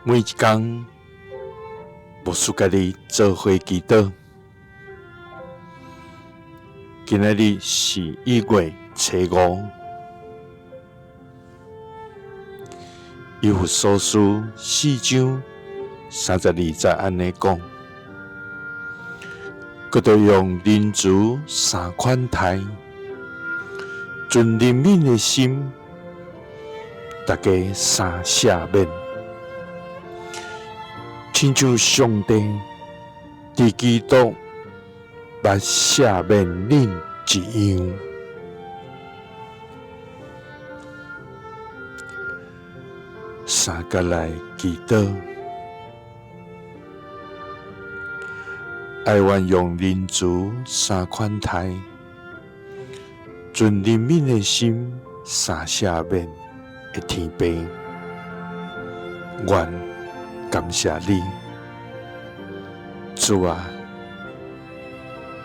每一工，牧師佮你做伙祈禱。今仔日是1月初5，以弗所書4章32節按呢講，閣著用仁慈三款待，存憐憫的心，大家相赦免。親像上帝佇基督捌赦免恁一樣。三佮來祈禱，愛願用仁慈三款待，存憐憫的心相赦免的天父，願感謝你，主啊，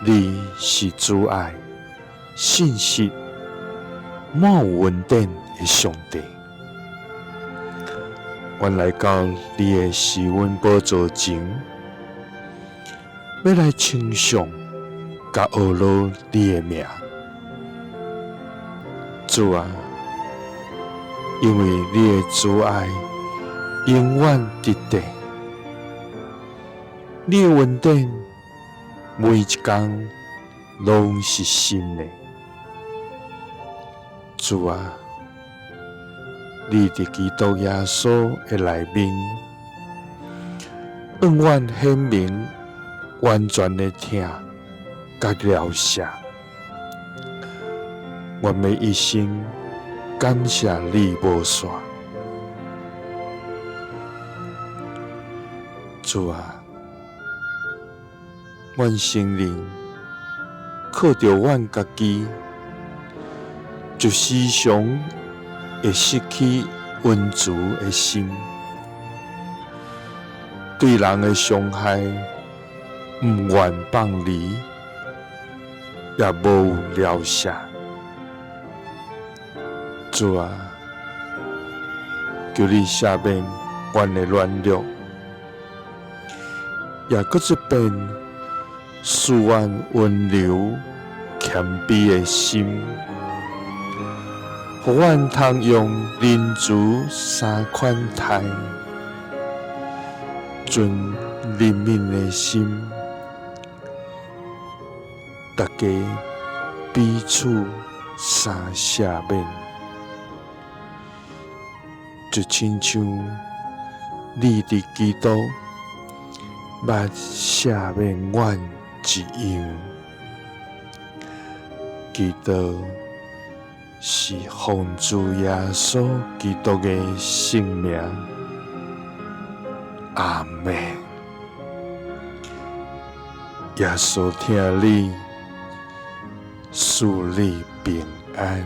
你是慈愛、信實、滿有恩典的上帝。阮來到你的施恩寶座前，欲來稱頌佮呵咾你的名。主啊，因為你的慈愛永遠佇底，你的恩典每一工攏是新的。主啊，你佇基督耶穌的內面，向阮顯明完全的疼佮饒赦。阮欲一生感謝你無散。主啊，阮承認靠著阮家己，就時常會失去溫慈的心，對人的傷害毋願放離，也無有饒赦。主啊，求你赦免阮的軟弱，也閣一遍賜阮溫柔謙卑的心，予阮通用仁慈三款待，存憐憫的心，大家彼此相赦免，就親像你佇基督捌赦免阮一樣。祈禱是奉主耶穌基督的聖名，阿們。耶穌疼你，賜你平安。